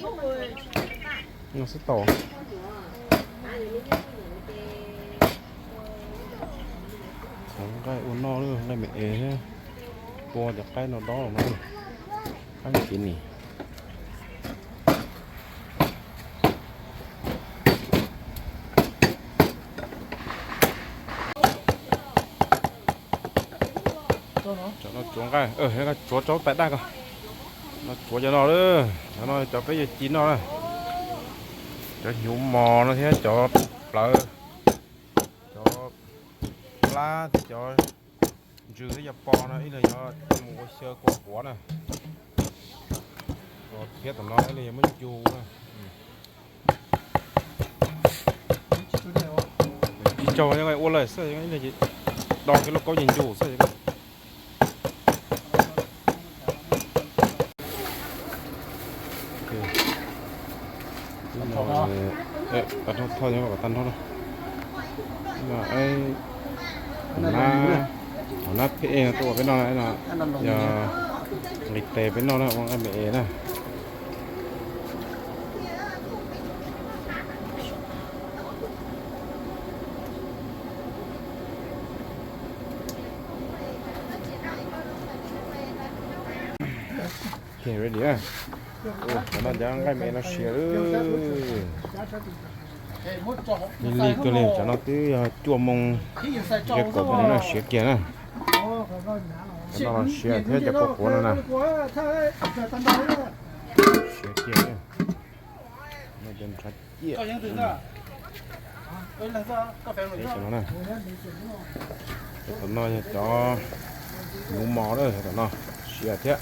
No xwb tau. Txhoov nqaij ua noj, nqaij me es thiab. Tua cov qaib no dob no, qaib kiv nis. Cov no tsuav nqaij, tsuav rau tais daj ko. No tsuav cov no, cov no cov peb yuav ci noj na. Cov hnyuv mos no thiab cov plawv, cov plab thiab cov ntsws thiab cov pos no ib leeg yuav coj mus ua xyaw kua quav na. Thiab tom no ib leeg yuav muab ncu na. Tsis tsaug, ua lawm xwb, do kiag lauj kaub ces ncu xwb. Tag nrho, tag nrho na. Hauv nab phej no tuaj ua peb noj na, yog nqis tes peb noj na, ua nqaij me es na. Ready na. Cov no cov nqaij me no siav lawm. Lig lig kawg li, cov no twb yog cuaj moo, yog kaum moo na, siav kiag na. Cov no los siav thiab cov kua quav no na. Siav kiag. No cov ntshav ciaj. Cov no na. Cov tom no yog cov hnyuv mos na, cov tom no siav thiab.